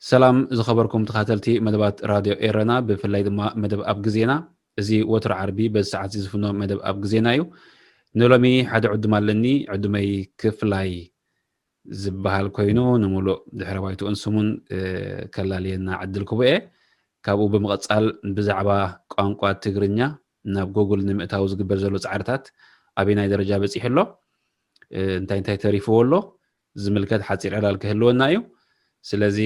ሰላም ዝኸበርኩም ተኻተልቲ መደባት ራድዮ ኤረና፣ ብፍላይ ድማ መደብ ኣብ ግዜና። እዚ ወትሮ ዓርቢ በዚ ሰዓት እዚ ዝፍኖ መደብ ኣብ ግዜና እዩ። ንሎሚ ሓደ ዕዱም ኣለኒ። ዕዱመይ ክፍላይ ዝበሃል ኮይኑ፣ ንምሉእ ድሕረ ባይትኡን ስሙን፣ እ፣ ከላልየና ዕድል ክህቦ እየ። ካብኡ ብምቕጻል ብዛዕባ ቋንቋ ትግርኛ ናብ ጎግል ንምእታው ዝግበር ዘሎ ጻዕርታት ኣበየናይ ደረጃ በጺሑ ኣሎ፣ እ፣ እንታይ እንታይ ተሪፍዎ ኣሎ ዝምልከት ሓጺር ዕላል ክህልወና እዩ። ስለዚ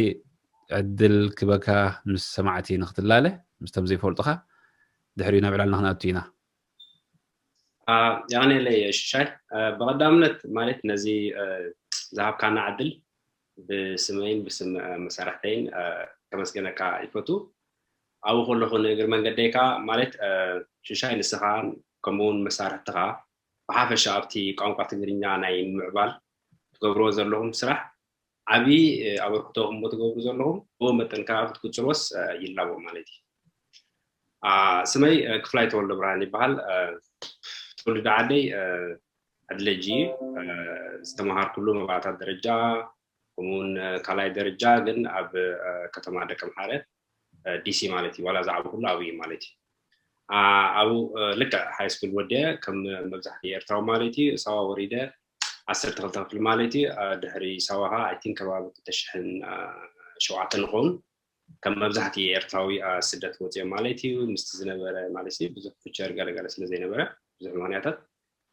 ዕድል ክበካ ምስ ሰማዕቲ ንክትላለ፣ ምስቶም ዘይፈልጡኻ፣ ድሕሪኡ ናብ ዕላልና ክንኣቱ ኢና። አ፣ የቐንየለይ ሽሻይ። አ፣ ብቐዳምነት ማለት ነዚ፣ አ፣ ዝሃብካና ዕድል ብስመይን ብስም፣ አ፣ መሳርሕተይን፣ አ፣ ከመስገነካ ይፈቱ። ኣብኡ ከለኹ ንእግሪ መንገደይካ ማለት፣ አ፣ ሽሻይ ንስኻን ከምኡ እውን መሳርሕትኻ ብሓፈሻ ኣብቲ ቋንቋ ትግርኛ ናይ ምምዕባል ትገብርዎ ዘለኹም ስራሕ ዓቢ፣ እ፣ ኣበርክቶ እሞ ትገብሩ ዘለኹም፣ ብኡ መጠን ከኣ ክትቅጽልዎስ፣ እ፣ ይላቦ ማለት እዩ። አ፣ ስመይ፣ እ፣ ክፍላይ ተወልደ ብርሃን ይበሃል። እ፣ ትውልዲ ዓደይ፣ እ፣ ኣድለጂ እዩ። እ፣ ዝተመሃርኩሉ መባእታ ደረጃ፣ ከምኡውን፣ እ፣ ካልኣይ ደረጃ ግን ኣብ፣ እ፣ ከተማ ደቀምሓረ፣ እ፣ ዲሲ ማለት እዩ። ዋላ ዝዓበኹሉ ኣብኡ እዩ ማለት እዩ። አ፣ ኣብኡ፣ እ፣ ልክዕ ሃይ ስኩል ወዲአ ከም መብዛሕትኡ ኤርትራዊ ማለት እዩ። ሳዋ ወሪደ ዓሰርተ ክልተ ክፍሊ ማለት እዩ። አ፣ ድሕሪ ሳዋ ኸዓ፣ I think፣ ከባቢ ክልተ ሽሕን ሸውዓተን ንኸውን ከም መብዛሕትኡ ኤርትራዊ፣ አ፣ ስደት ወፂኦም ማለት እዩ። ምስቲ ዝነበረ ማለት እዩ ብዙሕ ፊቸር ገለገለ ስለ ዘይነበረ፣ ብዙሕ ምኽንያታት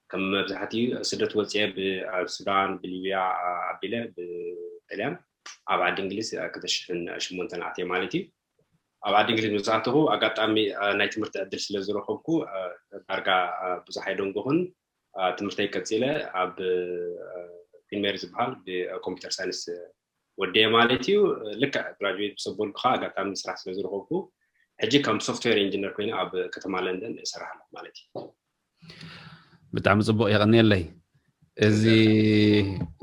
ከም መብዛሕትኡ ስደት ወፂአ ብ-፣ ኣብ ሱዳን፣ ብሊብያ፣ አ፣ ኣቢለ ብጥልያን ኣብ ዓዲ እንግሊዝ፣ አ፣ ክልተ ሽሕን ሸሞንተን ኣትየ ማለት እዩ። ኣብ ዓዲ እንግሊዝ ምስ ኣተኹ ኣጋጣሚ፣ አ፣ ናይ ትምህርቲ ዕድል ስለ ዝረኸብኩ፣ አ፣ ዳርጋ፣ አ፣ ብዙሕ ኣይደንጎኹን። አ፣ ትምህርተይ ቀጺለ ኣብ፣ አ፣ ኩን ሜሪ ዝበሃል ብኮምፒውተር ሳይንስ ወደየ ማለት እዩ። ልክዕ ግራጁዌት ምስ ኣበልኩ ከዓ ኣጋጣሚ ስራሕ ስለ ዝረኸብኩ፣ ሕጂ ከም ሶፍትዌር ኢንጂነር ኮይነ ኣብ ከተማ ለንደን እሰርሕ ኣለኹ ማለት እዩ። ብጣዕሚ ጽቡቕ፣ የቐንየለይ። እዚ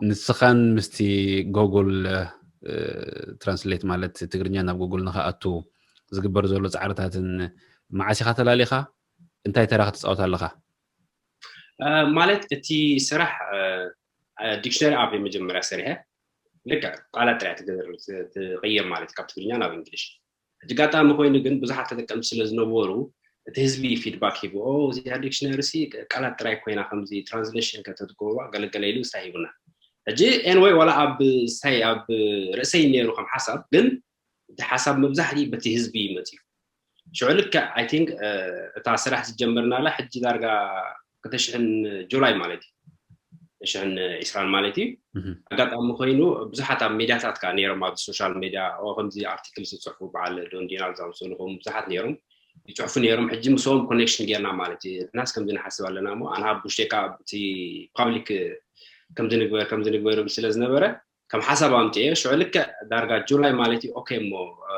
ንስኻን ምስቲ ጎጉል፣ እ፣ ትራንስሌት ማለት ትግርኛ ናብ ጎጉል ንኽኣቱ ዝግበር ዘሎ ጻዕርታትን መዓስ ኢኻ ተላሊኻ? እንታይ ተራ ክትጻወት ኣለኻ? እ፣ ማለት እቲ ስራሕ፣ እ፣ እ፣ ዲክሽነሪ ኣፕ መጀመርያ ሰሪሐ። ልክዕ ቃላት ጥራይ ትገ-፣ ትቕይር ማለት እዩ፣ ካብ ትግርኛ ናብ እንግሊሽ። ኣጋጣሚ ኮይኑ ግን ብዙሓት ተጠቀምቲ ስለ ዝነበሩ፣ እቲ ህዝቢ ፊድባክ ሂቡ፣ "ኦ፣ እዚኣ ዲክሽነሪ ሲ ቃላት ጥራይ ኮይና፣ ከምዚ ትራንስሌሽን ከተትገብሩዋ ገለገለ" ኢሉ ስታይ ሂቡና። ሕጂ ኤንወይ ዋላ ኣብ ስታይ ኣብ ርእሰይ ነይሩ ከም ሓሳብ፣ ግን እቲ ሓሳብ መብዛሕትኡ በቲ ህዝቢ እዩ መፂኡ። ሽዑ ልክዕ፣ I think፣ እ፣ እታ ስራሕ ዝጀመርናላ ሕጂ ዳርጋ ክልተ ሽሕን ጁላይ ማለት እዩ። ክልተ ሽሕን ዒስራን ማለት እዩ። እህ። ኣጋጣሚ ኮይኑ ብዙሓት ኣብ ሜድያታት ከኣ ነይሮም፣ ኣብ ሶሻል ሜድያ፣ ኦ፣ ከምዚ ኣርቲክል ዝጽሕፉ በዓል ዶን ዲናል ዝኣመሰሉ ከምኡ ብዙሓት ነይሮም፣ ይጽሕፉ ነይሮም። ሕጂ ምስኦም ኮኔክሽን ጌርና ማለት እዩ። ንሕናስ ከምዚ ንሓስብ ኣለና እሞ፣ ኣነ ኣብ ውሽጠይ ከኣ እቲ ፓብሊክ ከምዚ ንግበር፣ ከምዚ ንግበር ይብል ስለ ዝነበረ፣ ከም ሓሳብ ኣምጽኤ፣ ሽዑ ልክዕ ዳርጋ ጁላይ ማለት እዩ፣ ኦኬ እሞ፣ እ፣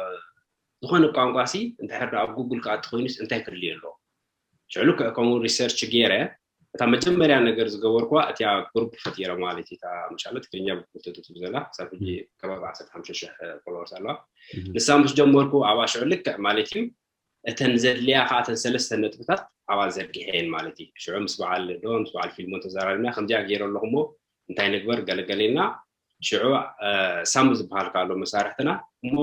ዝኾነ ቋንቋ ሲ እንድሕር ደኣ ኣብ ጉግል ክኣቱ ኮይኑስ እንታይ ክህልዮ ኣለዎ? ሽዑ ልክዕ ከምኡ ሪሰርች ገይረ፣ እታ መጀመርያ ነገር ዝገበርኩዋ እቲኣ ግሩፕ ፈጢረ ማለት እዩ። እታ ምሻለ ትግርኛ ብትምህርቲ ትብል ዘላ ክሳብ ሕጂ እም። ከባቢ ዓሰርተ ሓሙሽተ ሽሕ ፎሎወርስ ኣለዋ። እም። ንሳ ምስ ጀመርኩ ኣብኣ ሽዑ ልክዕ ማለት እዩ እተን ዘድልያ ከዓ እተን ሰለስተ ነጥብታት ኣብኣ ዘርጊሐ እየን ማለት እዩ። ሽዑ ምስ በዓል ዶ ምስ በዓል ፊልሞን ተዘራሪብና ከምዚኣ ገይረ ኣለኹ እሞ እንታይ ንግበር ገለገለ ኢልና ሽዑ፣ እ፣ ሳሚ ዝበሃል ከኣ ኣሎ መሳርሕትና እሞ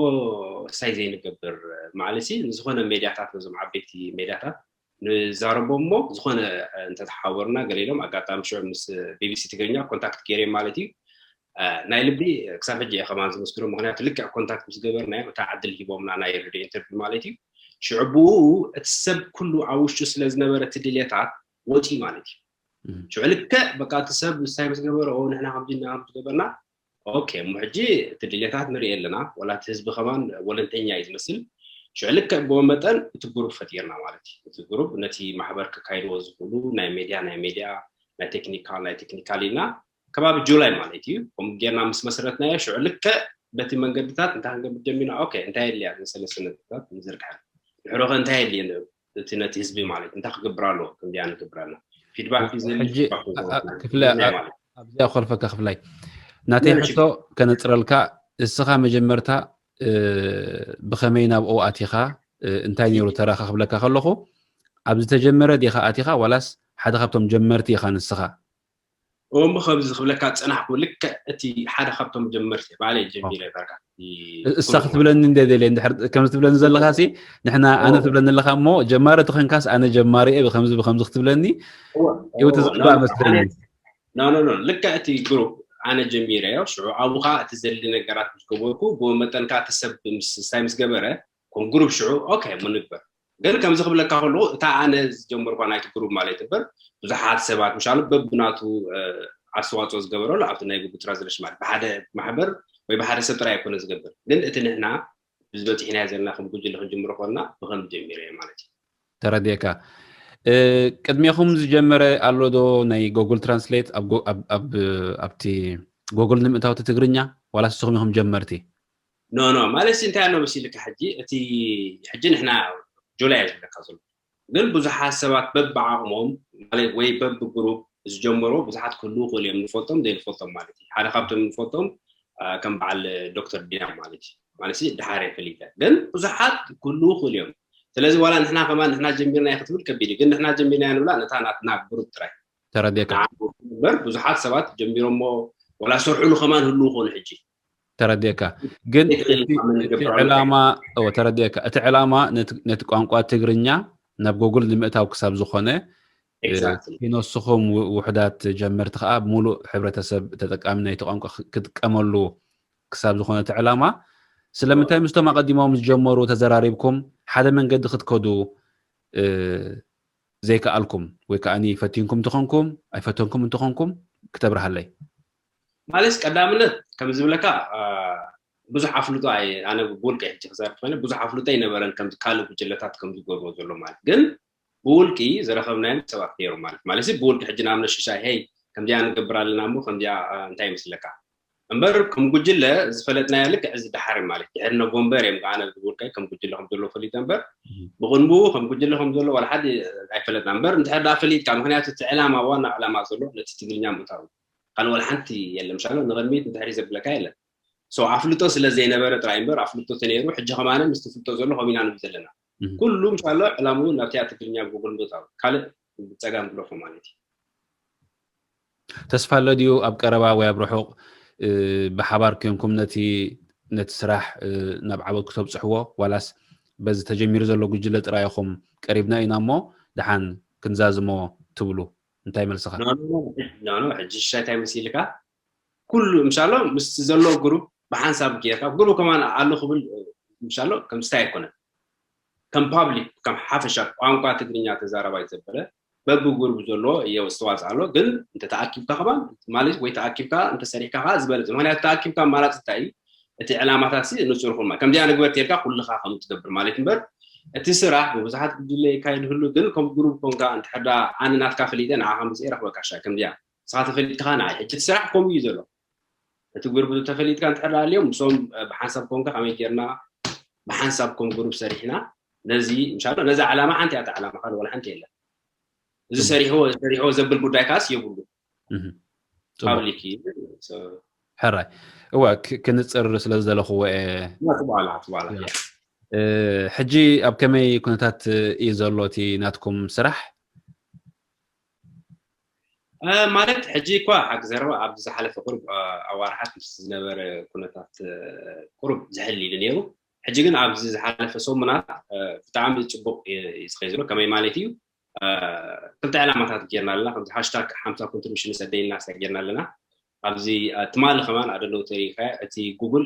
እንታይ ዘይንገብር ማለት ሲ ንዝኾነ ሜድያታት ነዞም ዓበይቲ ሜድያታት ንዛረቦም እሞ ዝኾነ፣ እ፣ እንተተሓወርና ገለ ኢሎም ኣጋጣሚ ሽዑ ምስ ቢ ቢ ሲ ትግርኛ ኮንታክት ገይረ ማለት እዩ። እ፣ ናይ ልቢ ክሳብ ሕጂ እየ ከማን ዝምስክሮ፣ ምኽንያቱ ልክዕ ኮንታክት ምስ ገበርናዮም እታ ዕድል ሂቦምና ናይ ሬድዮ ኢንተርቪው ማለት እዩ። ሽዑ ብኡ እቲ ሰብ ኩሉ ኣብ ውሽጡ ስለ ዝነበረ እቲ ድልየታት ወፂኡ ማለት እዩ። እም። ሽዑ ልክዕ በቃ እቲ ሰብ እንታይ ምስ ገበረ፣ ኦ፣ ንሕና ከምዚ እና ከምዚ ገበርና፣ ኦኬ፣ እሞ ሕጂ እቲ ድልየታት ንርኢ ኣለና፣ ዋላ እቲ ህዝቢ ከማን ወለንተኛ እዩ ዝመስል። ሽዑ ልክዕ ብኡ መጠን እቲ ግሩፕ ፈጢርና ማለት እዩ። እቲ ግሩፕ ነቲ ማሕበር ከካይድዎ ዝኽእሉ ናይ ሜድያ ናይ ሜድያ፣ ናይ ቴክኒካል ናይ ቴክኒካል ኢልና ከባቢ ጁላይ ማለት እዩ። ከምኡ ጌርና ምስ መስረትናዮ ሽዑ ልክዕ በቲ መንገድታት እንታይ ክንገብር ጀሚርና? ኦኬ እንታይ የድልያ ሰለስተ ነጥብታት ንዝርግሐን ድሕሮኸ እንታይ የድልየ እቲ ነቲ ህዝቢ ማለት እንታይ ክገብር ኣለዎ? ከምዚኣ ንገብር ኣለና ፊድባክ እዩ ዘድሊ። ሕጂ ፊድባክ አ- አ- ክፍለ አ- ማለት ኣብዚኣ ኮልፈካ ክፍላይ ናተይ ሕቶ ከነፅረልካ እስኻ መጀመርታ እ፣ ብኸመይ ናብኡ ኣቲኻ እ፣ እንታይ ነይሩ ተራኻ ክብለካ ከለኹ ኣብ ዝተጀመረ ዲኻ ኣቲኻ ዋላስ ሓደ ካብቶም ጀመርቲ ኢኻ ንስኻ? እሞ ከምዚ ክብለካ ዝጸናሕኩ ልክዕ እቲ ሓደ ካብቶም ጀመርቲ ባዕለይ ጀሚረ ዳርጋ እቲ እሳ ክትብለኒ እንደ ደልየ እንድሕር ከምዚ ትብለኒ ዘለኻ ሲ ንሕና ኣነ ትብለኒ ኣለኻ እሞ ጀማሪ ተኾንካስ ኣነ ጀማሪ እየ ብከምዚ ብከምዚ ክትብለኒ ይው ተዘግባ መስለኒ። ኖ ኖ ኖ ልክዕ እቲ ግሩፕ ኣነ ጀሚረዮ ሽዑ ኣብኡ ከዓ እቲ ዘድሊ ነገራት ምስ ገበርኩ ብኡ መጠን ከዓ እቲ ሰብ ምስ ስታይ ምስ ገበረ ከም ግሩፕ ሽዑ ኦኬ ምንግበር ግን ከምዚ ክብለካ ከለኩ እታ ኣነ ዝጀመርኳ ናይቲ ግሩፕ ማለት እምበር ብዙሓት ሰባት ምሻሉ በብናቱ ኣስተዋፅኦ ዝገበረሉ ኣብቲ ናይ ጉጉል ትራንስሌሽን ማለት ብሓደ ማሕበር ወይ ብሓደ ሰብ ጥራይ ኣይኮነ ዝገብር ግን እቲ ንሕና ብዝበፂሕናዮ ዘለና ከም ጉጅለ ክንጅምሮ ከለና ብከምዚ ጀሚረ እየ ማለት እዩ። ተረድኤካ። ቅድሜኹም ዝጀመረ ኣሎ ዶ ናይ ጎግል ትራንስሌት ኣብቲ ጎግል ንምእታው እቲ ትግርኛ ዋላ ንስኹም ኢኹም ጀመርቲ? ኖ ኖ ማለት እንታይ ኣሎ መሲልካ ሕጂ እቲ ሕጂ ንሕና ጆላይ ዝብለካ ዘሎ ግን ብዙሓት ሰባት በብዓቕሞም ማለት ወይ በብግሩፕ ዝጀመሩ ብዙሓት ክህልዉ ክእሉ እዮም ንፈልጦም ዘይንፈልጦም ማለት እዩ ሓደ ካብቶም ንፈልጦም ከም በዓል ዶክተር ዲና ማለት እዩ ማለት ደሓር ፈሊጠ ግን ብዙሓት ክህልዉ ክእሉ እዮም ስለዚ ዋላ ንሕና ከማን ንሕና ጀሚርና ክትብል ከቢድ ግን ንሕና ጀሚርና ንብላ ነታ ናትና ግሩፕ ጥራይ ተረዲእካ በር ብዙሓት ሰባት ጀሚሮሞ ዋላ ሰርሑሉ ከማን ህልዉ ክኾኑ ሕጂ ተረዲእካ ግን ዕላማ ተረዲእካ እቲ ዕላማ ነቲ ቋንቋ ትግርኛ ናብ ጎግል ንምእታው ክሳብ ዝኾነ ነስኹም ውሕዳት ጀመርቲ ከዓ ብምሉእ ሕብረተሰብ ተጠቃሚ ናይቲ ቋንቋ ክጥቀመሉ ክሳብ ዝኾነ እቲ ዕላማ ስለምንታይ ምስቶም ኣቐዲሞም ዝጀመሩ ተዘራሪብኩም ሓደ መንገዲ ክትከዱ ዘይከኣልኩም ወይ ከዓ ፈቲንኩም እንትኾንኩም ኣይፈተንኩም እንትኾንኩም ክተብርሃለይ ማለት ቀዳምነት ከም ዝብለካ ብዙሕ ኣፍልጦ ኣነ ብውልቀ ሕጂ ክዛረብ ኮይነ ብዙሕ ኣፍልጦ ኣይነበረን ከም ካልእ ጉጅለታት ከም ዝገብርዎ ዘሎ ማለት ግን ብውልቂ ዝረኸብናዮም ሰባት ነይሮም ማለት ማለት ብውልቂ ሕጂ ንኣብነት ሽሻይ ሄይ ከምዚኣ ንገብር ኣለና እሞ ከምዚኣ እንታይ ይመስለካ እምበር ከም ጉጅለ ዝፈለጥናዮ ልክዕ እዚ ድሓር ማለት ድሕሪ ኖቨምበር እዮም ከዓ ነዚ ውልቀ ከም ጉጅለ ከም ዘሎ ፈሊጠ እምበር ብቕንቡ ከም ጉጅለ ከም ዘሎ ዋላ ሓደ ኣይፈለጥና እምበር እንድሕር ዳ ፈሊጥካ ምክንያቱ እቲ ዕላማ ዋና ዕላማ ዘሎ ነቲ ትግርኛ ምእታው ካልእ ዋላ ሓንቲ የለን ምሻሎ ንቕድሚት ንድሕሪ ዘብለካ የለን so ኣፍልጦ ስለ ዘይነበረ ጥራይ እምበር ኣፍልጦ ተነይሩ ሕጂ ከማነ ምስ ትፍልጦ ዘሎ ከምኢና ንብል ዘለና ኩሉ ምሻሎ ዕላምኡ ናብቲያ ትግርኛ ጉግል ምእታው ካልእ ብፀጋም ብለፎ ማለት እዩ ተስፋ ኣሎ ድዩ ኣብ ቀረባ ወይ ኣብ ርሑቕ ብሓባር ኮንኩም ነቲ ነቲ ስራሕ ናብ ዓወት ክተብፅሕዎ ዋላስ በዚ ተጀሚሩ ዘሎ ጉጅለ ጥራይ ኢኹም ቀሪብና ኢና እሞ ደሓን ክንዛዝሞ ትብሉ እንታይ መልስኻ ሕጂ ሽሻይ እንታይ መሲልካ ኩሉ ምሻሎ ምስ ዘሎ ግሩፕ ብሓንሳብ ጌርካ ግሩፕ ከማን ኣሎ ክብል ምሻሎ ከም ስታይ ኣይኮነን ከም ፓብሊክ ከም ሓፈሻ ቋንቋ ትግርኛ ተዛረባይ ዘበለ በብጉሩብ ዘሎ የስተዋፅ ኣሎ ግን እንተ ተኣኪብካ ከማን ማለት ወይ ተኣኪብካ እንተ ሰሪሕካ ከዓ ዝበለፅ ምክንያቱ ተኣኪብካ ኣማራፂ እንታይ እዩ እቲ ዕላማታት ንፁር ኩማ ከምዚኣ ንግበር ቴልካ ኩልካ ከም ትገብር ማለት እምበር እቲ ስራሕ ብብዙሓት ጉጅለ ይካየድ ህሉ ግን ከም ጉሩብ ኮንካ እንተሕዳ ኣነ ናትካ ፈሊጠ ንዓኻ ምስ ረኽበካ ሻ ከምዚኣ ንስኻ ተፈሊጥካ ንዓይ ሕጂ እቲ ስራሕ ከምኡ እዩ ዘሎ እቲ ጉሩብ ተፈሊጥካ እንተሕዳ ኣልዮም ምስኦም ብሓንሳብ ኮንካ ከመይ ጌርና ብሓንሳብ ከም ጉሩብ ሰሪሕና ነዚ እንሻላ ነዚ ዓላማ ሓንቲ እያ ዓላማ ካልእ ወላ ሓንቲ የለን እዚ ሰሪሕዎ ሰሪሕዎ ዘብል ጉዳይ ካስ የብሉ ፓብሊክ እዩ ሕራይ እወ ክንፅር ስለ ዝደለኽዎ እየ ትበላ ትበላ ሕጂ ኣብ ከመይ ኩነታት እዩ ዘሎ እቲ ናትኩም ስራሕ ማለት ሕጂ እኳ ሓቂ ዘረባ ኣብዚ ዝሓለፈ ቁሩብ ኣዋርሓት ምስ ዝነበረ ኩነታት ቁሩብ ዝሕል ኢሉ ነይሩ ሕጂ ግን ኣብዚ ዝሓለፈ ሰሙናት ብጣዕሚ ፅቡቅ እዩ ዝኸይ ዘሎ ከመይ ማለት እዩ ክልተ ዕላማታት ጌርና ኣለና ከምዚ ሃሽታግ ሓምሳ ኮንትሪቢሽን ሰደይና ጌርና ኣለና ኣብዚ ትማሊ ከማን ኣደለው ተሪካ እቲ ጉግል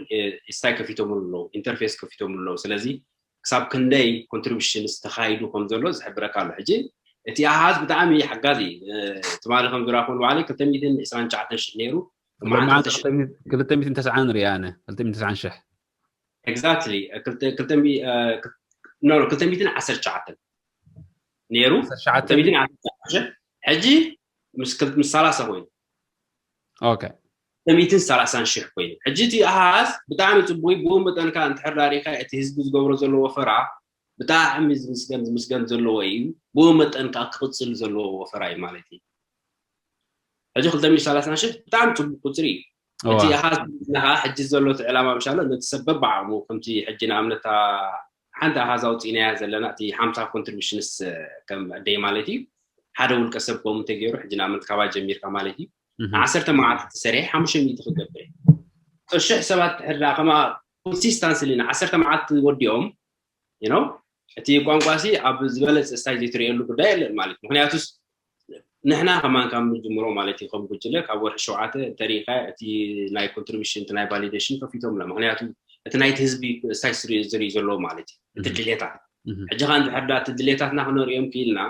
ስታይ ከፊቶምሉ ኣለዉ ኢንተርፌስ ከፊቶምሉ ኣለዉ ስለዚ ክሳብ ክንደይ ኮንትሪቢሽንስ ተኻይዱ ከም ዘሎ ዝሕብረካ ኣሎ ሕጂ እቲ ኣሃዝ ብጣዕሚ ሓጋዚ ትማሊ ከም ዝረኹም ባዕለይ ክልተ ሚእትን ዕስራን ትሽዓተን ሽሕ ነይሩ ክልተ ሚእትን ተስዓን ሪኣ ኣነ ክልተ ሚእትን ተስዓን ሽሕ exactly ክልተ ሚእትን no no ክልተ ሚእትን ዓሰርተ ትሽዓተን ነይሩ። ዓሰርተ ትሽዓተ ክልተ ሚእትን ዓሰርተ ትሽዓተ ሕጂ ምስ ክል- ምስ ሰላሳ ኮይኑ okay ክልተ ሚእትን ሰላሳን ሽሕ ኮይኑ ሕጂ እቲ ኣሃዝ ብጣዕሚ ፅቡቅ እዩ። ብኡ መጠን ከዓ እንድሕር ዳሪካ እቲ ህዝቢ ዝገብሮ ዘሎ ወፈራ ብጣዕሚ ዝምስገን ዝምስገን ዘለዎ እዩ። ብኡ መጠን ከዓ ክቅፅል ዘለዎ ወፈራ እዩ ማለት እዩ። ሕጂ ክልተ ሚእትን ሰላሳን ሽሕ ብጣዕሚ ፅቡቅ ቁፅሪ እዩ። እቲ ኣሃዝ ከዓ ሕጂ ዘሎ እቲ ዕላማ ምሻሎ ነቲ ሰብ በብዓቕሙ ከምቲ ሕጂ ንኣብነት ሓንቲ ኣሃዝ ኣውፂእናያ ዘለና እቲ ሓምሳ contributions ከም ደይ ማለት እዩ። ሓደ ውልቀ ሰብ ከምኡ እንተገይሩ ሕጂ ንኣብነት ካባይ ጀሚርካ ማለት እዩ። ዓሰርተ መዓልቲ ተሰሪሐ ሓሙሽተ ሚእቲ ክገብር እየ። ሽሕ ሰባት ሕድራ ከማ consistency ንዓሰርተ መዓልቲ ወዲኦም you know እቲ ቋንቋ ሲ ኣብ ዝበለፀ ስታይ ዘይትርእየሉ ጉዳይ የለን ማለት ምክንያቱስ ንሕና ከማን ካብ ምጅምሮ ማለት እዩ ከም ጉጅለ ካብ ወርሒ ሸውዓተ እንተሪኢካ እቲ ናይ contribution እቲ ናይ validation ከፊቶምና ምክንያቱ እቲ ናይቲ ህዝቢ ስታይ ዝርኢ ዘለዎ ማለት እዩ እቲ ድሌታት ሕጂ ከዓ እንድሕር ዳ እቲ ድሌታትና ክነርእዮም ክኢልና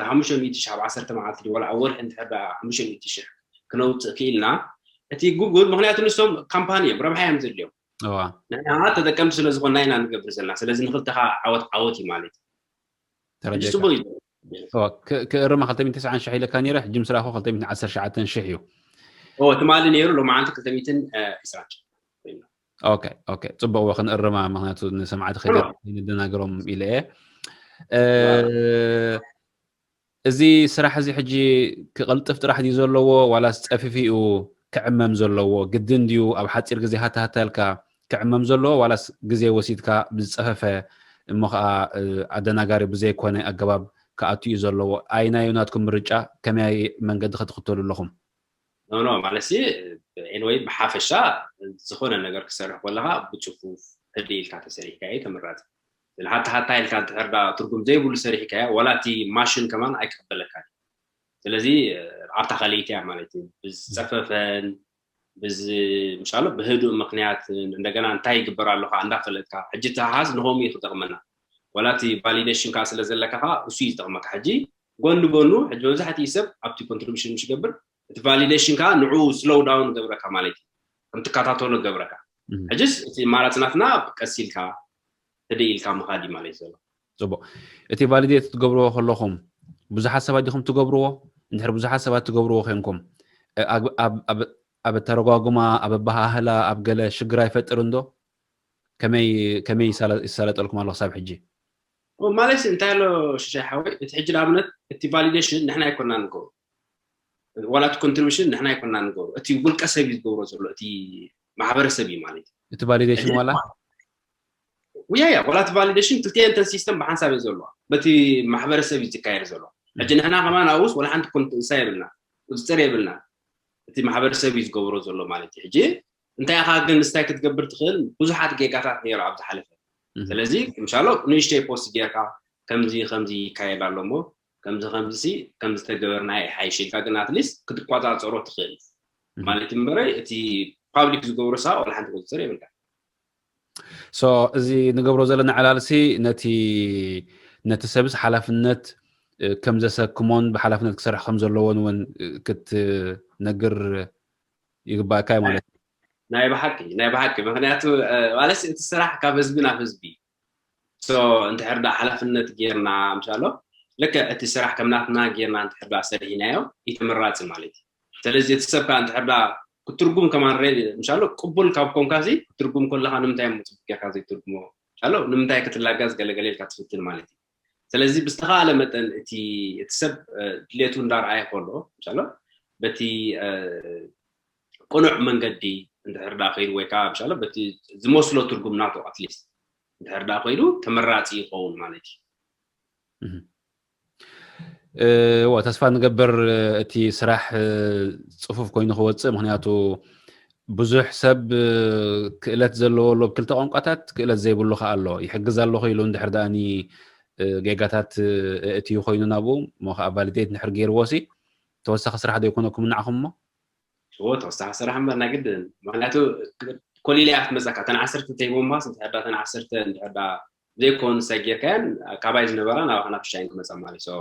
ሓሙሽተ ሚእቲ ሽሕ ኣብ ዓሰርተ መዓልቲ ወላ ኣብ ወርሒ እንድሕር ዳ ሓሙሽተ ሚእቲ ሽሕ ክነውፅእ ክኢልና እቲ ጉጉል ምክንያቱ ንሶም ካምፓኒ እዮም ረብሓ እዮም ዘድልዮም ንሕና ተጠቀምቲ ስለዝኮና ኢና ንገብር ዘለና ስለዚ ንክልተካ ዓወት ዓወት እዩ ማለት እዩ ክእርማ ክልተ ሚእቲ ተስዓን ሽሕ ኢለካ ነይረ ሕጂ ምስ ረኣኹ ክልተ ሚእትን ዓሰርተ ትሽዓተን ሽሕ እዩ ትማሊ ነይሩ ሎማዓንቲ ክልተ ሚእትን ዕስራን ኦኬ ኦኬ ፅቡቅ ወ ክንእርማ ምክንያቱ ንሰማዕቲ ከይንደናገሮም ኢለ እየ እዚ ስራሕ እዚ ሕጂ ክቐልጥፍ ጥራሕ ድዩ ዘለዎ ዋላስ ፀፊፊኡ ክዕመም ዘለዎ ግድን ድዩ ኣብ ሓፂር ግዜ ሃታሃታ ኢልካ ክዕመም ዘለዎ ዋላስ ግዜ ወሲድካ ብዝፀፈፈ እሞ ከዓ ኣደናጋሪ ብዘይኮነ ኣገባብ ክኣቱ እዩ ዘለዎ ኣይናዩ ናትኩም ምርጫ ከመይ መንገዲ ክትኽተሉ ኣለኹም ኖ ማለት ሲ ኤንወይ ብሓፈሻ ዝኾነ ነገር ክሰርሕ ከለካ ብፅፉፍ ህድእ ኢልካ ተሰሪሕካ እዩ ተመራፂ ስለሓታ ሓታ ኢልካ እንድሕር ዳ ትርጉም ዘይብሉ ሰሪሕካያ ዋላ እቲ ማሽን ከማን ኣይክቅበለካ ስለዚ ኣብታ ካልኢት እያ ማለት እዩ ብዝፀፈፈን ብዚ ምሻሎ ብህዱእ ምክንያት እንደገና እንታይ ይግበር ኣለካ እንዳፈለጥካ ሕጂ ተሃዝ ንኸምኡ እዩ ክጠቅመና ዋላ እቲ ቫሊዴሽን ከዓ ስለ ዘለካ ከዓ እሱ እዩ ዝጠቅመካ ሕጂ ጎን ጎኑ ሕጂ መብዛሕትኡ ሰብ ኣብቲ ኮንትሪቢሽን ምስ ይገብር እቲ ቫሊዴሽን ከዓ ንዑ ስሎው ዳውን ገብረካ ማለት እዩ ከም ትከታተሎ ገብረካ ሕጅስ እቲ ማራፅ ናትና ቀስ ኢልካ ህደ ኢልካ ምኻድ እዩ ማለት ዘሎ ፅቡቅ እቲ ቫሊዴት ትገብርዎ ከለኹም ብዙሓት ሰባት ዲኹም ትገብርዎ እንድሕር ብዙሓት ሰባት ትገብርዎ ኮንኩም ኣብ ኣተረጓጉማ ኣብ ኣበሃህላ ኣብ ገለ ሽግር ኣይፈጥር እንዶ ከመይ ይሳለጠልኩም ኣሎ ክሳብ ሕጂ ማለት እንታይ ኣሎ ሽሻይ ሓወይ እቲ ሕጂ ንኣብነት እቲ ቫሊዴሽን ንሕና ኣይኮና ንገብሩ ዋላ እቲ ኮንትሪቢሽን ንሕና ኣይኮና ንገብሩ እቲ ውልቀ ሰብ እዩ ዝገብሮ ዘሎ እቲ ማሕበረሰብ እዩ ማለት እዩ እቲ ቫሊዴሽን ዋላ ያያ ዋላ እቲ ቫሊዴሽን ክልቲኤን ተን ሲስተም ብሓንሳብ እየ ዘለዋ በቲ ማሕበረሰብ እዩ ዝካየድ ዘሎ ሕጂ ንሕና ከማን ኣብኡስ ዋላ ሓንቲ ኮንሳ የብልና ቁፅፅር የብልና እቲ ማሕበረሰብ እዩ ዝገብሮ ዘሎ ማለት እዩ ሕጂ እንታይ ኢኻ ግን ንስታይ ክትገብር ትኽእል ብዙሓት ጌጋታት ነይሩ ኣብ ዝሓለፈ ስለዚ ምሻሎ ንእሽተይ ፖስት ጌርካ ከምዚ ከምዚ ይካየድ ኣሎ ሞ ከምዚ ከምዚ ከምዚ ተገበርና ይሓይሽ ኢልካ ግን ኣትሊስት ክትቆፃፀሮ ትኽእል ማለት እምበረ እቲ ፓብሊክ ዝገብሮ ሳ ዋላ ሓንቲ ቁፅፅር የብልካ so እዚ ንገብሮ ዘለና ዕላልሲ ነቲ ነቲ ሰብስ ሓላፍነት ከም ዘሰክሞን ብሓላፍነት ክሰርሕ ከም ዘለዎን እውን ክትነግር ይግባእካ ማለት እዩ ናይ ብሓቂ ናይ ብሓቂ ምክንያቱ ማለት እቲ ስራሕ ካብ ህዝቢ ናብ ህዝቢ እንድሕር ዳ ሓላፍነት ጌርና ምሻሎ ልክዕ እቲ ስራሕ ከም ናትና ጌርና እንድሕር ዳ ሰሪሕናዮ ይተመራፂ ማለት እዩ ስለዚ እቲ ሰብ ከዓ እንድሕር ዳ ክትርጉም ከማን ሬ ምሻሎ ቅቡል ካብ ኮንካ ሲ ክትርጉም ከለካ ንምንታይ ሞ ፅቡቅ ጌርካ ዘይትርጉሞ ምሻሎ ንምንታይ ክትላጋዝ ገለገለ ኢልካ ትፍትን ማለት እዩ ስለዚ ብዝተኻለ መጠን እቲ እቲ ሰብ ድሌቱ እንዳርኣየ ከሎ ምሻሎ በቲ ቅኑዕ መንገዲ እንድሕር ዳ ከይዱ ወይ ከዓ ምሻሎ በቲ ዝመስሎ ትርጉም ናቱ ኣትሊስት እንድሕር ዳ ከይዱ ተመራፂ ይኸውን ማለት እዩ እዎ ተስፋ ንገብር እቲ ስራሕ ፅፉፍ ኮይኑ ክወፅእ ምክንያቱ ብዙሕ ሰብ ክእለት ዘለዎ ኣሎ ብክልተ ቋንቋታት ክእለት ዘይብሉ ከዓ ኣሎ ይሕግዝ ኣለኹ ኢሉ እንድሕር ደኣኒ ጌጋታት እቲ ኮይኑ ናብኡ እሞ ከዓ ቫሊዴት እንድሕር ገይርዎ ሲ ተወሳኺ ስራሕ ዶ ይኮነኩም ንዓኹም እሞ እዎ ተወሳኺ ስራሕ እምበር ናይ ግድን ምክንያቱ ኮሊለ እያ ክትመፀካ ተን ዓሰርተ ተይቦምባስ እንድሕር ዳ ተን ዓሰርተ እንድሕር ዳ ዘይኮን ሳይ ጌርካያን ካባይ ዝነበራ ናብ ኣኽና ብሻይን ክመፃ ማለት እዩ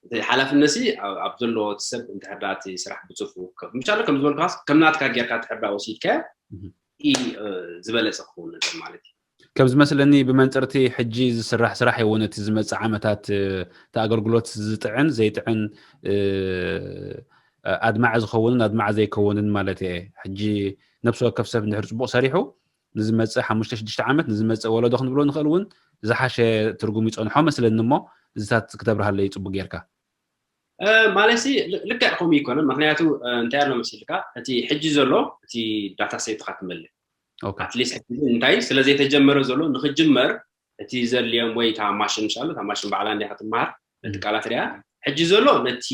እቲ ሓላፍነት ሲ ኣብ ዘለዎ እቲ ሰብ እንድሕር ዳ እቲ ስራሕ ብፅፉ ምሻለ ከም ዝበልካስ ከም ናትካ ጌርካ ትሕር ዳ ወሲድካዮ ዝበለፀ ክኸውን ነገር ማለት እዩ ከም ዝመስለኒ ብመንፅርቲ ሕጂ ዝስራሕ ስራሕ እውን እቲ ዝመፅእ ዓመታት እቲ ኣገልግሎት ዝጥዕን ዘይጥዕን ኣድማዕ ዝኸውንን ኣድማዕ ዘይከውንን ማለት እየ። ሕጂ ነብሲ ወከፍ ሰብ እንድሕር ፅቡቕ ሰሪሑ ንዝመፅእ ሓሙሽተ ሽዱሽተ ዓመት ንዝመፅእ ወለዶ ክንብሎ ንኽእል እውን ዝሓሸ ትርጉም ይፀንሖ መስለኒ። እሞ እዚታት ክተብርሃለይ ፅቡቅ ጌርካ። ማለት ልክዕ ከምኡ ይኮነ። ምክንያቱ እንታይ ኣሎ መሲልካ፣ እቲ ሕጂ ዘሎ እቲ ዳታ ሴትካ ትመልእ ኣትሊስት እንታይ ስለ ዘይተጀመረ ዘሎ ንክጅመር እቲ ዘድልዮም ወይ እታ ማሽን ምሻሉ እታ ማሽን ባዕላ እንዲያ ክትመሃር ነቲ ቃላት ሪያ ሕጂ ዘሎ ነቲ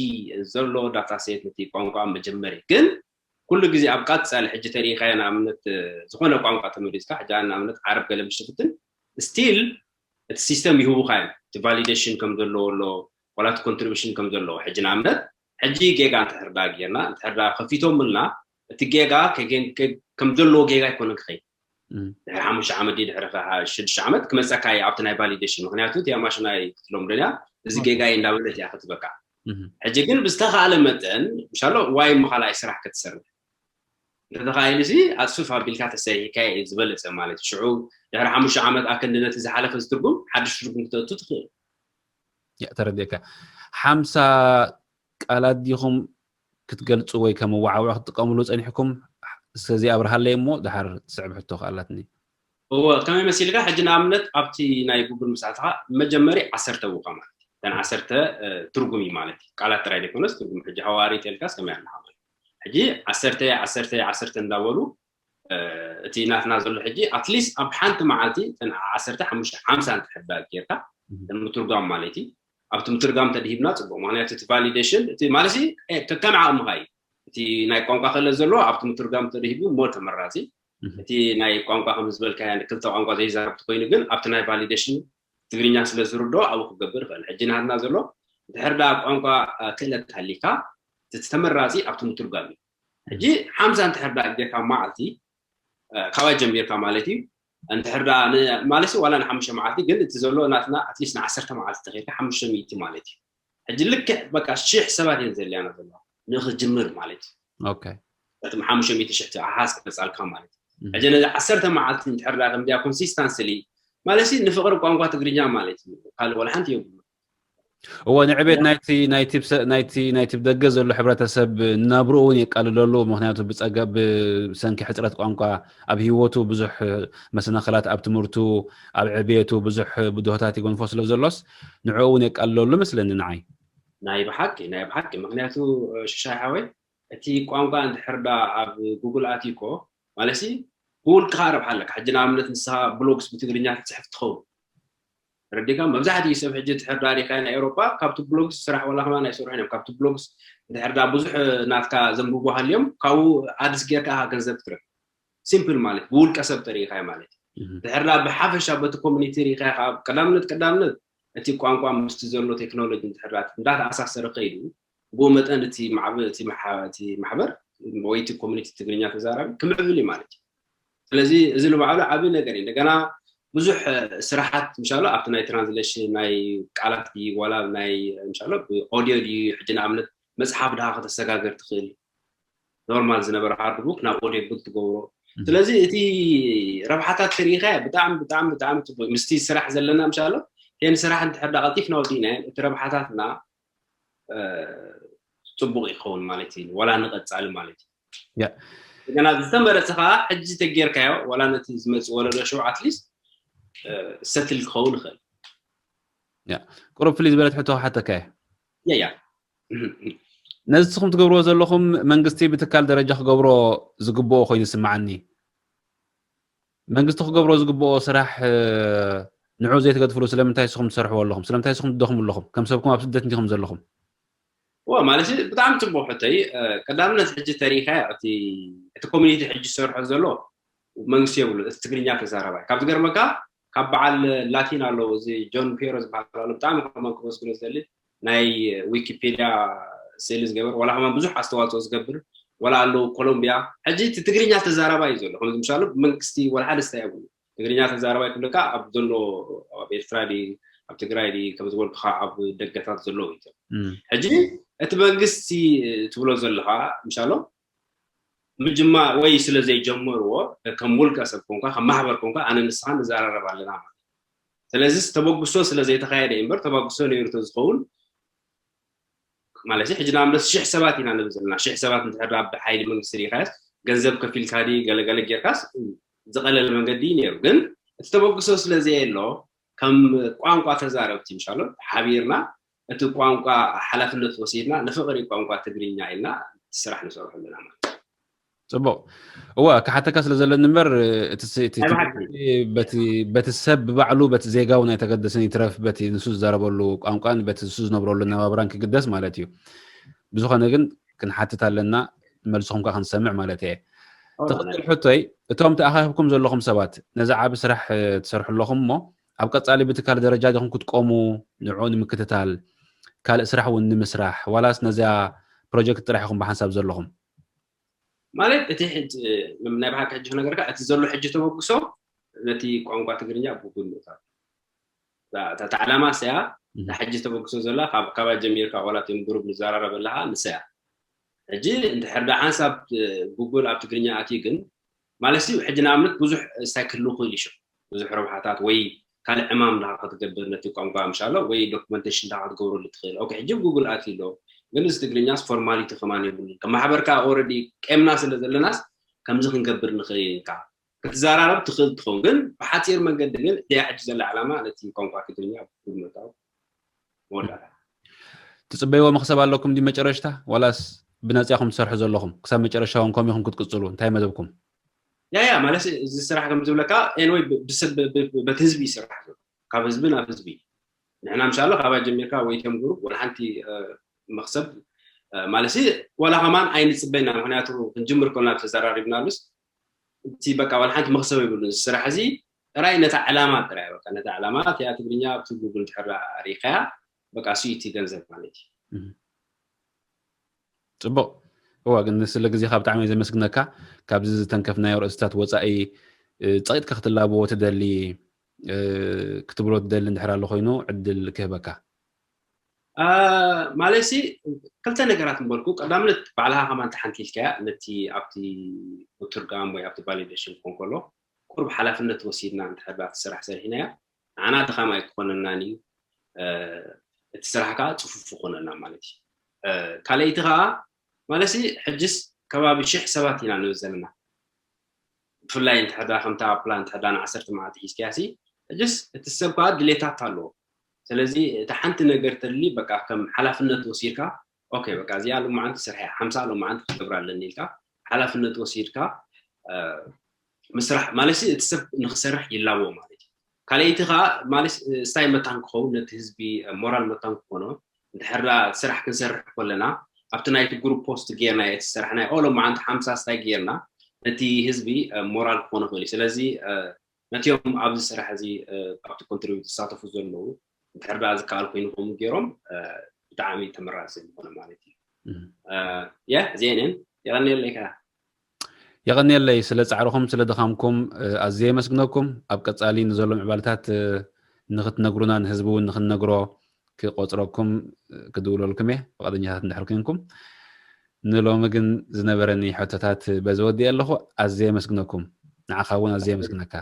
ዘሎ ዳታ ሴት ነቲ ቋንቋ መጀመሪ ግን ኩሉ ግዜ ኣብ ቃጻሊ ሕጂ ተሪኢኻዮ ንኣብነት ዝኾነ ቋንቋ ተመሪዝካ ሕጂ ንኣብነት ዓረብ ገለ ምሽ ትፍትን ስቲል እቲ ሲስተም ይህቡካ እዮም እቲ ቫሊዴሽን ከም ዘለዎ ኣሎ ዋላ እቲ ኮንትሪቢሽን ከም ዘለዎ ሕጂ ንኣብነት ሕጂ ጌጋ እንተሕርዳ ጌርና እንተሕርዳ ከፊቶምልና እቲ ጌጋ ከም ዘለዎ ጌጋ ኣይኮነን ክኸይድ ድሕሪ ሓሙሽተ ዓመት ድሕሪ ሽዱሽተ ዓመት ክመፀካ እዩ ኣብቲ ናይ ቫሊዴሽን ምክንያቱ እቲያ ማሽን ኣይክትሎም ደልያ እዚ ጌጋ እዩ እንዳበለት እያ ክትበካ ሕጂ ግን ብዝተኻእለ መጠን ምሻሎ ዋይ ምኻልኣይ ስራሕ ክትሰርሕ እንተተኻኢሉ ሲ ኣፅፍፍ ኣቢልካ ተሰሪሕካ እዩ ዝበለፀ ማለት እዩ ሽዑ ድሕሪ ሓሙሽተ ዓመት ኣክንዲ ነቲ ዝሓለፈ ዝትርጉም ሓድሽ ትርጉም ክተእቱ ትኽእል ተረዲእካ ሓምሳ ቃላት ዲኹም ክትገልፁ ወይ ከም መዋዓውዒ ክትጥቀምሉ ፀኒሕኩም እስከዚ ኣብርሃለይ እሞ ድሓር ትስዕብ ሕቶ ክኣላትኒ እዎ ከመይ መሲልካ ሕጂ ንኣብነት ኣብቲ ናይ ጉግል ምስኣትኻ መጀመሪ ዓሰርተ ውካ ማለት እዩ ተን ዓሰርተ ትርጉም እዩ ማለት እዩ ቃላት ጥራይ ዘይኮነስ ትርጉም ሕጂ ሃዋሪ ተልካ ሰማይ ኣለካ ማለት ሕጂ ዓሰርተ ዓሰርተ ዓሰርተ እንዳበሉ እቲ ናትና ዘሎ ሕጂ ኣትሊስት ኣብ ሓንቲ መዓልቲ ተን ዓሰርተ ሓሙሽተ ሓምሳ እንትሕዳ ጌርካ ምትርጓም ማለት እዩ ኣብቲ ምትርጋም ተድሂብና ፅቡቅ ምክንያቱ እቲ ቫሊዴሽን እቲ ማለት ከከም ዓቕምካ እዩ እቲ ናይ ቋንቋ ክእለት ዘለዎ ኣብቲ ምትርጋም ተድሂቡ ሞር ተመራፂ እቲ ናይ ቋንቋ ከም ዝበልካ ክልተ ቋንቋ ዘይዛረብቲ ኮይኑ ግን ኣብቲ ናይ ቫሊዴሽን ትግርኛ ስለ ዝርዶ ኣብኡ ክገብር ይኽእል ሕጂ ናትና ዘሎ ድሕር ዳ ቋንቋ ክእለት ሃሊካ እቲ ተመራፂ ኣብቲ ምትርጋም እዩ ሕጂ ሓምሳ እንድሕር ዳ ጌርካ መዓልቲ ካባይ ጀሚርካ ማለት እዩ እንድሕር ዳ ማለት ዋላ ንሓሙሽተ መዓልቲ ግን እቲ ዘሎ ናትና ኣትሊስት ንዓሰርተ መዓልቲ ተኸይድካ ሓሙሽተ ሚእቲ ማለት እዩ ሕጂ ልክዕ በቃ ሽሕ ሰባት እየን ዘድልያና ዘለዋ ንክጅምር ማለት እዩ እቶም ሓሙሽተ ሚእቲ ሽሕ ኣሃዝ ክመፃልካ ማለት እዩ ሕጂ ነዚ ዓሰርተ መዓልቲ እንድሕር ዳ ከምዚኣ ኮንሲስታንስሊ ማለት ንፍቅሪ ቋንቋ ትግርኛ ማለት እዩ ካልእ ወላ ሓንቲ የብሉ እወ ንዕቤት ናይቲ ናይቲ ናይቲ ብደገ ዘሎ ሕብረተሰብ ናብርኡ እውን የቃልለሉ ምክንያቱ ብፀገብ ብሰንኪ ሕፅረት ቋንቋ ኣብ ህይወቱ ብዙሕ መሰናክላት ኣብ ትምህርቱ ኣብ ዕቤቱ ብዙሕ ብድሆታት ይገንፎ ስለ ዘሎስ ንዕኡ እውን የቃልለሉ መስለኒ ንዓይ ናይ ብሓቂ ናይ ብሓቂ ምክንያቱ ሽሻይ ሓወይ እቲ ቋንቋ እንድሕርዳ ኣብ ጉግል ኣትኮ ማለሲ ብውልቅኻ ረብሓ ኣለካ ሕጂ ንኣብነት ንስኻ ብሎግስ ብትግርኛ ትፅሕፍ ትኸውን ረዲካ መብዛሕትኡ ሰብ ሕጂ ትሕርዳ ሪካ ናይ ኤሮፓ ካብቲ ብሎግስ ስራሕ ዋላ ከማን ኣይሰርሑን እዮም ካብቲ ብሎግስ እንድሕርዳ ብዙሕ ናትካ ዘንብቡ ሃልዮም ካብኡ ኣድስ ጌርካ ኢኻ ገንዘብ ክትረክ ሲምፕል ማለት ብውልቀ ሰብ ተሪኢኻዮ ማለት ድሕርዳ ብሓፈሻ በቲ ኮሚኒቲ ሪኢኻ ቀዳምነት ቀዳምነት እቲ ቋንቋ ምስቲ ዘሎ ቴክኖሎጂ እንድሕርዳ እንዳተኣሳሰረ ከይዱ ብኡ መጠን እቲ ማዕበ እቲ ማሓ- እቲ ማሕበር ወይ እቲ ኮሚኒቲ ትግርኛ ተዛራቢ ክምዕብል እዩ ማለት እዩ ስለዚ እዚ ንባዕሉ ዓብዪ ነገር እዩ እንደገና ብዙሕ ስራሓት ምሻሎ ኣብቲ ናይ ትራንስሌሽን ናይ ቃላት ድዩ ዋላ ናይ ምሻሎ ብኦዲዮ ድዩ ሕጂ ንኣብነት መፅሓፍ ድሃ ከተሰጋገር ትኽእል ኖርማል ዝነበረ ሃርድ ቡክ ናብ ኦዲዮ ቡክ ትገብሮ ስለዚ እቲ ረብሓታት ተሪኢኻ ብጣዕሚ ብጣዕሚ ብጣዕሚ ፅቡቅ ምስቲ ስራሕ ዘለና ምሻሎ ቴን ስራሕ እንድሕር ዳ ቀልጢፍና ወዲእና እቲ ረብሓታትና ፅቡቅ ይኸውን ማለት እዩ ዋላ ንቀፃሊ ማለት እዩ ገና ዝተመረፀ ከዓ ሕጂ ተጌርካዮ ዋላ ነቲ ዝመፅእ ወለዶ ሽው ኣትሊስት ሰትል ክኸውን ይኽእል ቁሩብ ፍልይ ዝበለት ሕቶ ክሓተካ እየ ያ ነዚ ንስኹም ትገብርዎ ዘለኹም መንግስቲ ብትካል ደረጃ ክገብሮ ዝግብኦ ኮይኑ ይስምዓኒ መንግስቲ ክገብሮ ዝግብኦ ስራሕ ንዑ ዘይትገድፍሉ ስለምንታይ ንስኹም ትሰርሕዎ ኣለኹም ስለምንታይ ንስኹም ትደኽሙ ኣለኹም ከም ሰብኩም ኣብ ስደት እንዲኹም ዘለኹም ዋ ማለት ብጣዕሚ ፅቡቅ ሕቶይ ቀዳምነት ሕጂ ተሪኢኻ እቲ ኮሚኒቲ ሕጂ ዝሰርሖ ዘሎ መንግስቲ የብሉ እቲ ትግርኛ ተዛረባይ ካብ ዝገርመካ ካብ በዓል ላቲን ኣለዉ እዚ ጆን ፔሮ ዝበሃል ኣሎ ብጣዕሚ ከማን ክመስግኖ ዝደሊ ናይ ዊኪፔድያ ስእሊ ዝገበር ዋላ ከማን ብዙሕ ኣስተዋፅኦ ዝገብር ዋላ ኣለዉ ኮሎምቢያ ሕጂ እቲ ትግርኛ ተዛራባይ እዩ ዘሎ ከምዚ ምሻሉ መንግስቲ ዋላ ሓደ ስታይ የብሉ ትግርኛ ተዛራባይ ክብለካ ኣብ ዘሎ ኣብ ኤርትራ ዲ ኣብ ትግራይ ዲ ከም ዝበልኩካ ኣብ ደገታት ዘለዉ እዩ ሕጂ እቲ መንግስቲ ትብሎ ዘለካ ምሻሎ ምጅማር ወይ ስለ ዘይጀመርዎ ከም ውልቀ ሰብ ኮንካ ከም ማሕበር ኮንካ ኣነ ንስኻ ንዘራረብ ኣለና ማለት እዩ። ስለዚ ተበግሶ ስለ ዘይተኻየደ እዩ እምበር ተበግሶ ነይሩ ተዝኸውን ማለት ሕጂ ንኣብነት ሽሕ ሰባት ኢና ንብል ዘለና ሽሕ ሰባት እንድሕር ኣብ ሓይሊ መንግስቲ ሪኢኻስ ገንዘብ ከፊልካ ዲ ገለገለ ጌርካስ ዝቐለለ መንገዲ እዩ ነይሩ ግን እቲ ተበግሶ ስለ ዘየሎ ከም ቋንቋ ተዛረብቲ ምሻሎ ሓቢርና እቲ ቋንቋ ሓላፍነት ወሲድና ንፍቕሪ ቋንቋ ትግርኛ ኢልና ስራሕ ንሰርሑ ኣለና ማለት ጽቡቅ እዋ ክሓተካ ስለ ዘለኒ እምበር በቲ ሰብ ብባዕሉ በቲ ዜጋው ናይ ተገደሰን ይትረፍ በቲ ንሱ ዝዛረበሉ ቋንቋን በቲ ንሱ ዝነብረሉ ናባብራን ክግደስ ማለት እዩ ብዝኾነ ግን ክንሓትት ኣለና መልስኹም ካ ክንሰምዕ ማለት እየ ትኽክል ሕቶይ እቶም ተኣኻኺብኩም ዘለኹም ሰባት ነዚ ዓቢ ስራሕ ትሰርሑ ኣለኹም እሞ ኣብ ቀጻሊ ብትካል ደረጃ ዲኹም ክትቆሙ ንዕኡ ንምክትታል ካልእ ስራሕ እውን ንምስራሕ ዋላስ ነዚኣ ፕሮጀክት ጥራሕ ኢኹም ብሓንሳብ ዘለኹም ማለት እቲ ናይ ብሓቂ ሕጂ ነገርካ እቲ ዘሎ ሕጂ ተበግሶ ነቲ ቋንቋ ትግርኛ ብጉል ምእታው እታ ዕላማ ስያ እታ ሕጂ ተበግሶ ዘላ ካባይ ጀሚርካ ዋላ ቲም ግሩፕ ንዘራረብ ኣለካ ንስያ ሕጂ እንድሕር ዳ ሓንሳብ ጉግል ኣብ ትግርኛ ኣትዩ ግን ማለት ሕጂ ንኣብነት ብዙሕ ስታይ ክህልው ክእል ይሽም ብዙሕ ረብሓታት ወይ ካልእ ዕማም ዳካ ክትገብር ነቲ ቋንቋ ምሻሎ ወይ ዶክመንቴሽን ዳካ ክትገብረሉ ትኽእል ኦኬ ሕጂ ጉግል ኣትዩ ኣሎ ግን እዚ ትግርኛስ ፎርማሊቲ ከማን የብሉን ከም ማሕበርካ ኦረዲ ቄምና ስለ ዘለናስ ከምዚ ክንገብር ንኽእል ኢልካ ክትዘራረብ ትኽእል ትኸውን ግን ብሓፂር መንገዲ ግን እዚኣ ሕጂ ዘላ ዕላማ ነቲ ቋንቋ ትግርኛ ብጉል ምእታው መወዳእታ ትፅበይዎ መክሰብ ኣለኩም ዲ መጨረሽታ ዋላስ ብነፂ ኢኹም ትሰርሑ ዘለኹም ክሳብ መጨረሻ እውን ከምኡ ኢኹም ክትቅፅሉ እንታይ መደብኩም ያ ያ ማለት እዚ ስራሕ ከም ዝብለካ ኤንወይ በቲ ህዝቢ ይስራሕ ዘሎ ካብ ህዝቢ ናብ ህዝቢ ንሕና ምሻሎ ካባይ ጀሚርካ ወይ ቶም ግሩፕ ወላ ሓንቲ መክሰብ ማለት ዋላ ከማን ኣይንፅበና ምክንያቱ ክንጅምር ከልና ተዘራሪብናሉስ እቲ በቃ ዋላ ሓንቲ መክሰብ ይብሉ እዚ ስራሕ እዚ ጥራይ ነታ ዕላማ ጥራይ በቃ ነታ ዕላማ እቲኣ ትግርኛ ኣብቲ ጉግል እንድሕር ሪኢኻያ በቃ እሱ እቲ ገንዘብ ማለት እዩ ፅቡቅ እዋ ግን ስለ ግዜካ ብጣዕሚ ዘመስግነካ ካብዚ ዝተንከፍናዮ ርእስታት ወፃኢ ፀቂጥካ ክትላብዎ ትደሊ ክትብሎ ትደሊ እንድሕር ኣሎ ኮይኑ ዕድል ክህበካ ማለት ሲ ክልተ ነገራት ንበልኩ ቀዳምነት ባዕልካ ከማን ተሓንቲ ኢልካያ ነቲ ኣብቲ ምትርጋም ወይ ኣብቲ ቫሊዴሽን ክኾን ከሎ ቁርብ ሓላፍነት ወሲድና እንድሕር ኣብቲ ስራሕ ሰሪሕናያ ንዓና ድኻም ኣይክኾነናን እዩ እቲ ስራሕ ከዓ ፅፉፍ ክኾነና ማለት እዩ ካልኣይቲ ከዓ ማለት ሕጅስ ከባቢ ሽሕ ሰባት ኢና ንብል ዘለና ብፍላይ እንተሕዳ ከምታ ፕላን እንተሕዳ ንዓሰርተ መዓልቲ ሒዝክያ ሲ ሕጅስ እቲ ሰብ ከዓ ድሌታት ኣለዎ ስለዚ እቲ ሓንቲ ነገር ተድሊ በቃ ከም ሓላፍነት ወሲድካ ኦኬ በቃ እዚኣ ሎማዓንቲ ስርሐ ሓምሳ ሎማዓንቲ ክገብር ኣለኒ ኢልካ ሓላፍነት ወሲድካ ምስራሕ ማለት እቲ ሰብ ንክሰርሕ ይላቦ ማለት እዩ ካልኣይቲ ከዓ ማለት ስታይ መታን ክኸውን ነቲ ህዝቢ ሞራል መታን ክኾኖ እንድሕር ስራሕ ክንሰርሕ ከለና ኣብቲ ናይቲ ግሩፕ ፖስት ጌርና እቲ ስራሕ ናይ ኦሎም መዓንቲ ሓምሳ ስታይ ጌርና ነቲ ህዝቢ ሞራል ክኾኖ ክእል እዩ ስለዚ ነቲኦም ኣብዚ ስራሕ እዚ ኣብቲ ኮንትሪቢዩት ዝሳተፉ ዘለዉ እንድሕር ዝከኣል ኮይኑ ከምኡ ገይሮም ብጣዕሚ ተመራፂ ዝኾነ ማለት እዩ ያ እዚአንን የቐኒየለይ ከ የቐኒየለይ ስለ ፃዕርኹም ስለ ድኻምኩም ኣዝየ የመስግነኩም ኣብ ቀፃሊ ንዘሎ ምዕባልታት ንክትነግሩና ንህዝቢ እውን ንክንነግሮ ክቆፅረኩም ክድውለልኩም እየ ፍቃደኛታት እንድሕር ኮንኩም ንሎሚ ግን ዝነበረኒ ሕቶታት በዚ ወዲእ ኣለኹ ኣዝየ የመስግነኩም ንዓኻ እውን ኣዝየ የመስግነካ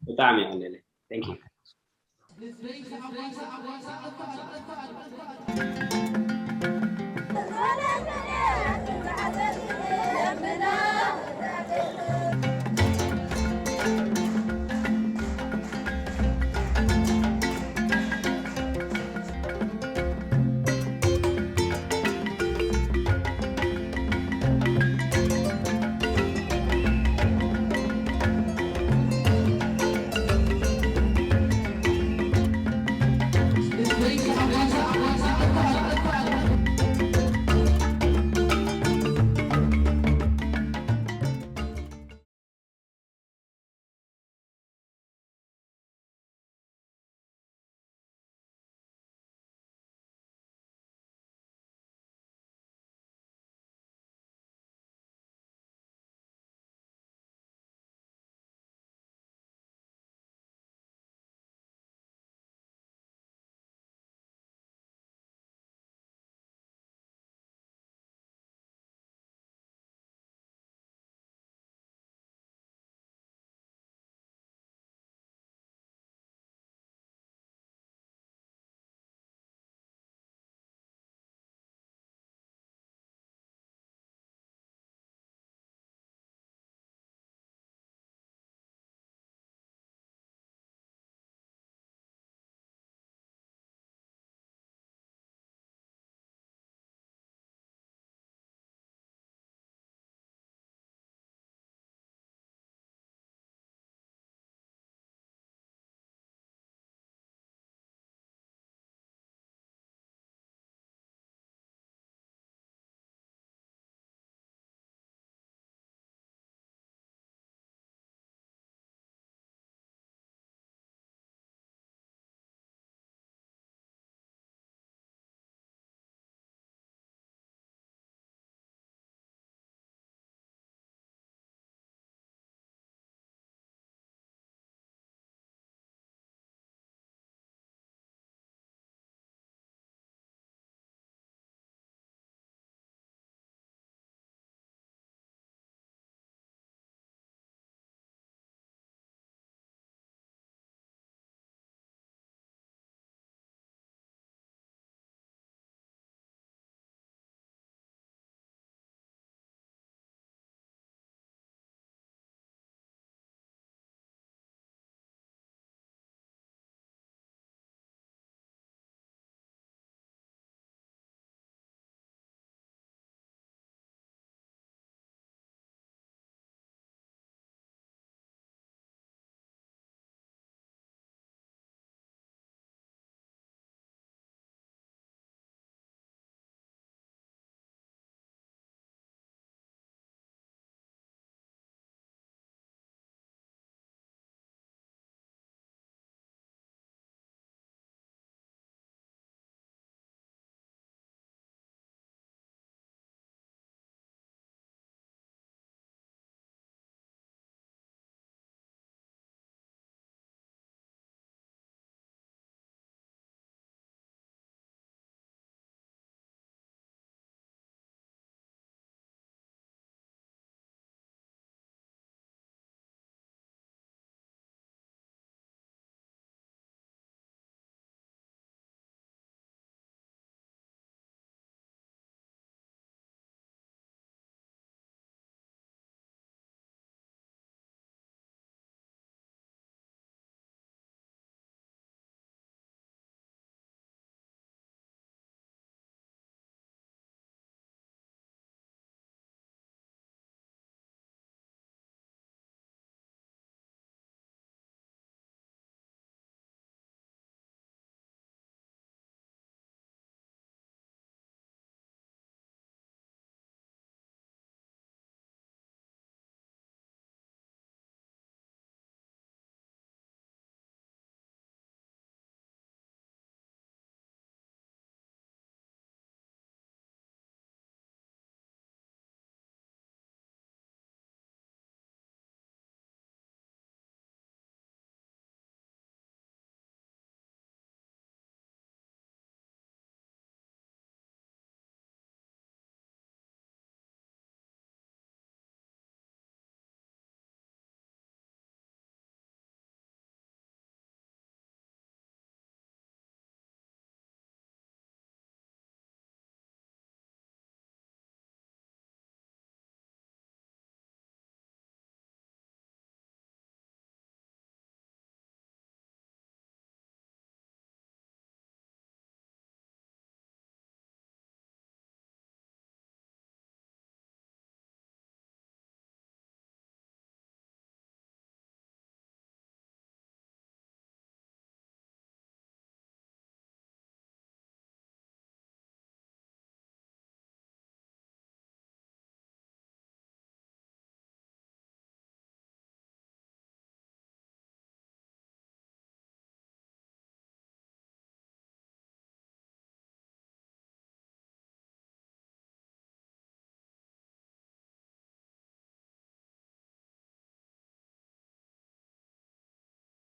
ብጣዕሚ የቐኒየለይ